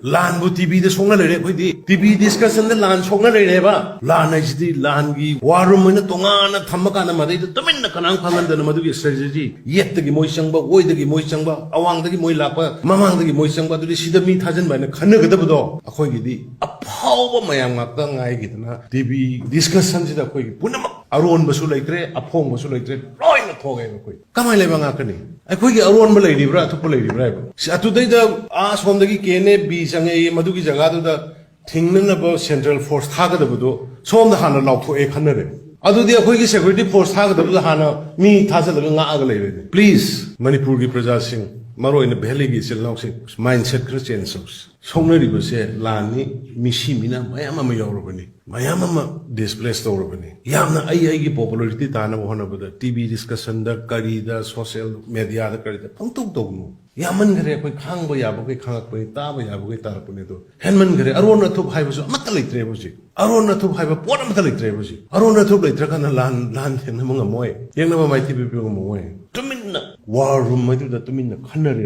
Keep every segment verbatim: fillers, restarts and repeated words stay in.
ꯂꯥꯟꯕꯨ ꯇꯤꯚꯤꯗ ꯁꯣꯛꯅ ꯂꯩꯔꯦ ꯑꯩꯈꯣꯏꯗꯤ꯫ ꯇꯤꯚꯤ ꯗꯤꯁꯀꯁꯟꯗ ꯂꯥꯟ ꯁꯣꯛꯅ ꯂꯩꯔꯦꯕ꯫ ꯂꯥꯟ ꯍꯥꯏꯁꯤꯗꯤ ꯂꯥꯟꯒꯤ ꯋꯥꯔ ꯔꯨꯝ ꯑꯣꯏꯅ ꯇꯣꯉꯥꯟꯅ ꯊꯝꯃ ꯀꯥꯟꯗ ꯃꯗꯩꯗ ꯇꯨꯃꯤꯟꯅ ꯀꯅꯥꯝ ꯈꯪꯍꯟꯗꯅ ꯃꯗꯨꯒꯤ ꯁ꯭ꯇ꯭ꯔꯦꯇꯦꯖꯤ, ꯌꯦꯠꯇꯒꯤ ꯃꯣꯏ ꯆꯪꯕ, ꯑꯣꯏꯗꯒꯤ ꯃꯣꯏ ꯆꯪꯕ, ꯑꯋꯥꯡꯗꯒꯤ ꯃꯣꯏ ꯂꯥꯛꯄ, ꯃꯃꯥꯡꯗꯒꯤ ꯃꯣꯏ ꯆꯪꯕ, ꯑꯗꯨꯗꯤ ꯁꯤꯗ ꯃꯤ ꯊꯥꯖꯤꯟꯕ ꯍꯥꯏꯅ ꯈꯟꯅꯒꯗꯕꯗꯣ ꯑꯩꯈꯣꯏꯒꯤꯗꯤ ꯑꯐꯥꯎꯕ ꯃꯌꯥꯝ ꯉꯥꯛꯇ ꯉꯥꯏꯒꯤꯗꯅ ꯇꯤꯚꯤ ꯗꯤꯁꯀꯁꯟꯁꯤꯗ ꯑꯩꯈꯣꯏꯒꯤ ꯄꯨꯝꯅꯃꯛ ꯑꯔꯣꯟꯕꯁꯨ ꯂꯩꯇ꯭ꯔꯦ, ꯑꯐꯣꯡꯕꯁꯨ ꯂꯩꯇ꯭ꯔꯦ, ꯂꯣꯏꯅ ꯊꯣꯛꯑꯦꯕ ꯑꯩꯈꯣꯏ꯫ ꯀꯃꯥꯏꯅ ꯂꯩꯕ ꯉꯥꯛꯀꯅꯤ? ꯑꯩꯈꯣꯏꯒꯤ ꯑꯔꯣꯟꯕ ꯂꯩꯔꯤꯕ꯭ꯔꯥ, ꯑꯊꯨꯞꯄ ꯂꯩꯔꯤꯕ꯭ꯔꯥ ꯍꯥꯏꯕ꯫ ꯁꯤ ꯑꯗꯨꯗꯩꯗ ꯑꯥ ꯁꯣꯝꯗꯒꯤ ꯀꯦ ꯑꯦꯟ ꯑꯦ ꯕꯤ ꯆꯪꯉꯛꯏ, ꯃꯗꯨꯒꯤ ꯖꯒꯥꯗꯨꯗ ꯊꯤꯡꯅꯅꯕ ꯁꯦꯟꯇ꯭ꯔꯦꯜ ꯐꯣꯔꯁ ꯊꯥꯒꯗꯕꯗꯣ ꯁꯣꯝꯗ ꯍꯥꯟꯅ ꯂꯥꯎꯊꯣꯛꯑꯦ ꯈꯟꯅꯔꯦ꯫ ꯑꯗꯨꯗꯤ ꯑꯩꯈꯣꯏꯒꯤ ꯁꯦꯀ꯭ꯌꯨꯔꯤꯇꯤ ꯐꯣꯔꯁ ꯊꯥꯒꯗꯕꯗ ꯍꯥꯟꯅ ꯃꯤ ꯊꯥꯖꯤꯜꯂꯒ ꯉꯥꯛꯑꯒ ꯂꯩꯔꯦꯅꯦ꯫ ꯄ꯭ꯂꯤꯖ, ꯃꯅꯤꯄꯨꯔꯒꯤ ꯄ꯭ꯔꯖꯥꯁꯤꯡ, ꯃꯔꯨꯑꯣꯏꯅ ꯚꯦꯂꯤꯒꯤ ꯏꯆꯤꯜ ꯏꯅꯥꯎꯁꯤꯡ, ꯃꯥꯏꯟꯁꯦꯠ ꯈꯔ ꯆꯦꯟꯖ ꯇꯧꯁꯤ꯫ ꯁꯣꯛꯅꯔꯤꯕꯁꯦ ꯂꯥꯟꯅꯤ, ꯃꯤꯁꯤ ꯃꯤꯅ ꯃꯌꯥꯝ ꯑꯃ ꯌꯥꯎꯔꯕꯅꯤ, ꯃꯌꯥꯝ ꯑꯃ ꯗꯤꯁꯄ꯭ꯂꯦꯁ ꯇꯧꯔꯕꯅꯤ꯫ ꯌꯥꯝꯅ ꯑꯩ ꯑꯩꯒꯤ ꯄꯣꯄꯨꯂꯔꯤꯇꯤ ꯇꯥꯅꯕ ꯍꯣꯠꯅꯕꯗ ꯇꯤꯚꯤ ꯗꯤꯁꯀꯁꯟꯗ ꯀꯔꯤꯗ, ꯁꯣꯁꯤꯌꯦꯜ ꯃꯦꯗꯤꯌꯥꯗ ꯀꯔꯤꯗ ꯄꯪꯇꯧ ꯇꯧꯒꯅꯨ꯫ ꯌꯥꯝꯃꯟꯈ꯭ꯔꯦ꯫ ꯑꯩꯈꯣꯏ ꯈꯥꯡꯕ ꯌꯥꯕꯈꯩ ꯈꯥꯡꯉꯛꯄꯅꯤ, ꯇꯥꯕ ꯌꯥꯕꯈꯩ ꯇꯥꯔꯛꯄꯅꯤ꯫ ꯑꯗꯣ ꯍꯦꯟꯃꯟꯈ꯭ꯔꯦ꯫ ꯑꯔꯣꯟ ꯑꯊꯨꯞ ꯍꯥꯏꯕꯁꯨ ꯑꯃꯠꯇ ꯂꯩꯇ꯭ꯔꯦꯕ ꯍꯧꯖꯤꯛ꯫ ꯑꯔꯣꯟ ꯑꯊꯨꯞ ꯍꯥꯏꯕ ꯄꯣꯠ ꯑꯃꯠꯇ ꯂꯩꯇ꯭ꯔꯦꯕ ꯍꯧꯖꯤꯛ꯫ ꯑꯔꯣꯟ ꯑꯊꯨꯞ ꯂꯩꯇ꯭ꯔꯀꯥꯟꯗ ꯂꯥꯟ, ꯂꯥꯟ ꯊꯦꯡꯅꯕ ꯉꯝꯃꯣꯏ, ꯌꯦꯛꯅꯕ ꯃꯥꯏꯊꯤꯕ ꯄꯤꯕ ꯉꯝꯃꯣꯏ꯫ ꯇꯨꯃꯤꯟꯅ ꯋꯥꯔ ꯔꯨꯝ ꯍꯥꯏꯗꯨꯗ ꯇꯨꯃꯤꯟꯅ ꯈꯟꯅꯔꯦ꯫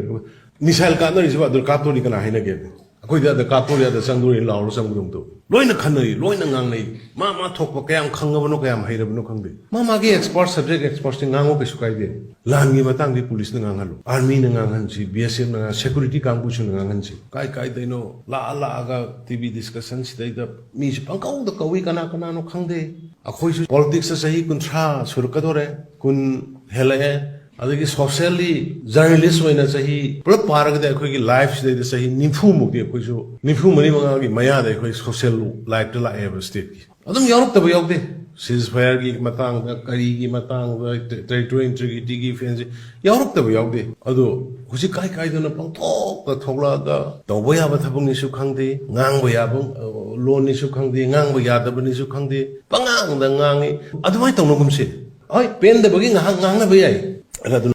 ꯃꯤꯁꯥꯏꯜ ꯀꯥꯞꯅꯔꯤꯁꯤꯕꯨ ꯑꯗꯨ ꯀꯥꯞꯇꯣꯔꯤ ꯀꯅꯥ ꯍꯥꯏꯅꯒꯦ? ꯑꯩꯈꯣꯏꯗꯤ ꯑꯗ ꯀꯥꯞꯇꯣꯔꯤ, ꯑꯗ ꯆꯪꯗꯣꯔꯤ ꯂꯥꯎꯔ ꯆꯪꯕꯗꯧ ꯇꯧ꯫ ꯂꯣꯏꯅ ꯈꯟꯅꯩ, ꯂꯣꯏꯅ ꯉꯥꯡꯅꯩ꯫ ꯃꯥ ꯃꯥ ꯊꯣꯛꯄ ꯀꯌꯥꯝ ꯈꯪꯉꯕꯅꯣ, ꯀꯌꯥꯝ ꯍꯩꯔꯕꯅꯣ ꯈꯪꯗꯦ꯫ ꯃꯥ ꯃꯥꯒꯤ ꯑꯦꯛꯁꯄꯥꯔꯠ, ꯁꯕꯖꯦꯛ ꯑꯦꯛꯁꯄꯥꯔꯠꯁꯤ ꯉꯥꯡꯉꯣ, ꯀꯩꯁꯨ ꯀꯥꯏꯗꯦ꯫ ꯂꯥꯟꯒꯤ ꯃꯇꯥꯡꯗꯤ ꯄꯨꯂꯤꯁꯅ ꯉꯥꯡꯍꯜꯂꯨ, ꯑꯥꯔꯃꯤꯅ ꯉꯥꯡꯍꯟꯁꯤ, ꯕꯤ ꯑꯦꯁ ꯑꯦꯐꯅ ꯉꯥꯡ-, ꯁꯦꯀ꯭ꯌꯨꯔꯤꯇꯤ ꯀꯥꯡꯕꯨꯁꯤꯡꯅ ꯉꯥꯡꯍꯟꯁꯤ꯫ ꯀꯥꯏ ꯀꯥꯏꯗꯩꯅꯣ ꯂꯥꯛꯑ ꯂꯥꯛꯑꯒ ꯇꯤꯚꯤ ꯗꯤꯁꯀꯁꯟ ꯁꯤꯗꯩꯗ ꯃꯤꯁꯨ ꯄꯪꯀꯧꯗ ꯀꯧꯏ, ꯀꯅꯥ ꯀꯅꯥꯅꯣ ꯈꯪꯗꯦ꯫ ꯑꯩꯈꯣꯏꯁꯨ ꯄꯣꯂꯤꯇꯤꯛꯁꯇ ꯆꯍꯤ ꯀꯨꯟꯊ꯭ꯔꯥ ꯁꯨꯔꯛꯀꯗꯣꯔꯦ, ꯀꯨꯟ ꯍꯦꯜꯂꯛꯑꯦ꯫ ꯑꯗꯒꯤ ꯁꯣꯁꯤꯌꯦꯜꯂꯤ ꯖꯔꯅꯦꯂꯤꯁ ꯑꯣꯏꯅ ꯆꯍꯤ ꯄꯨꯂꯞ ꯄꯥꯔꯒꯗꯤ ꯑꯩꯈꯣꯏꯒꯤ ꯂꯥꯏꯐꯁꯤꯗꯩꯗ ꯆꯍꯤ ꯅꯤꯐꯨ ꯃꯨꯛꯇꯤ ꯑꯩꯈꯣꯏꯁꯨ, ꯅꯤꯐꯨ ꯃꯔꯤ ꯃꯉꯥꯒꯤ ꯃꯌꯥꯗ ꯑꯩꯈꯣꯏ ꯁꯣꯁꯤꯌꯦꯜ ꯂꯥꯏꯐꯇ ꯂꯥꯛꯑꯦꯕ ꯁ꯭ꯇꯦꯠꯀꯤ꯫ ꯑꯗꯨꯝ ꯌꯥꯎꯔꯛꯇꯕ ꯌꯥꯎꯗꯦ꯫ ꯁꯤꯖ ꯐꯌꯔꯒꯤ ꯃꯇꯥꯡꯗ, ꯀꯔꯤꯒꯤ ꯃꯇꯥꯡꯗ, ꯇꯦ-, ꯇꯦꯔꯤꯇꯣꯔꯤ ꯏꯟꯇꯤꯒ꯭ꯔꯤꯇꯤꯒꯤ ꯐꯦꯟꯁꯤ ꯌꯥꯎꯔꯛꯇꯕ ꯌꯥꯎꯗꯦ꯫ ꯑꯗꯣ ꯍꯧꯖꯤꯛ ꯀꯥꯏ ꯀꯥꯏꯗꯅ ꯄꯪꯊꯣꯛꯇ ꯊꯣꯛꯂꯛꯑꯒ ꯇꯧꯕ ꯌꯥꯕ ꯊꯕꯛꯅꯤꯁꯨ ꯈꯪꯗꯦ, ꯉꯥꯡꯕ ꯌꯥꯕ, ꯑ, ꯂꯣꯟꯅꯤꯁꯨ ꯈꯪꯗꯦ, ꯉꯥꯡꯕ ꯌꯥꯗꯕꯅꯤꯁꯨ ꯈꯪꯗꯦ, ꯄꯉꯥꯡꯗ ꯉꯥꯡꯉꯤ꯫ ꯑꯗꯨꯃꯥꯏꯅ ꯇꯧꯅꯒꯨꯝꯁꯦ꯫ ꯍꯣꯏ, ꯄꯦꯟꯗꯕꯒꯤ ꯉꯥꯏꯍꯥꯛ ꯉꯥꯡꯅꯕ ꯌꯥꯏ꯫ ꯑꯗꯨ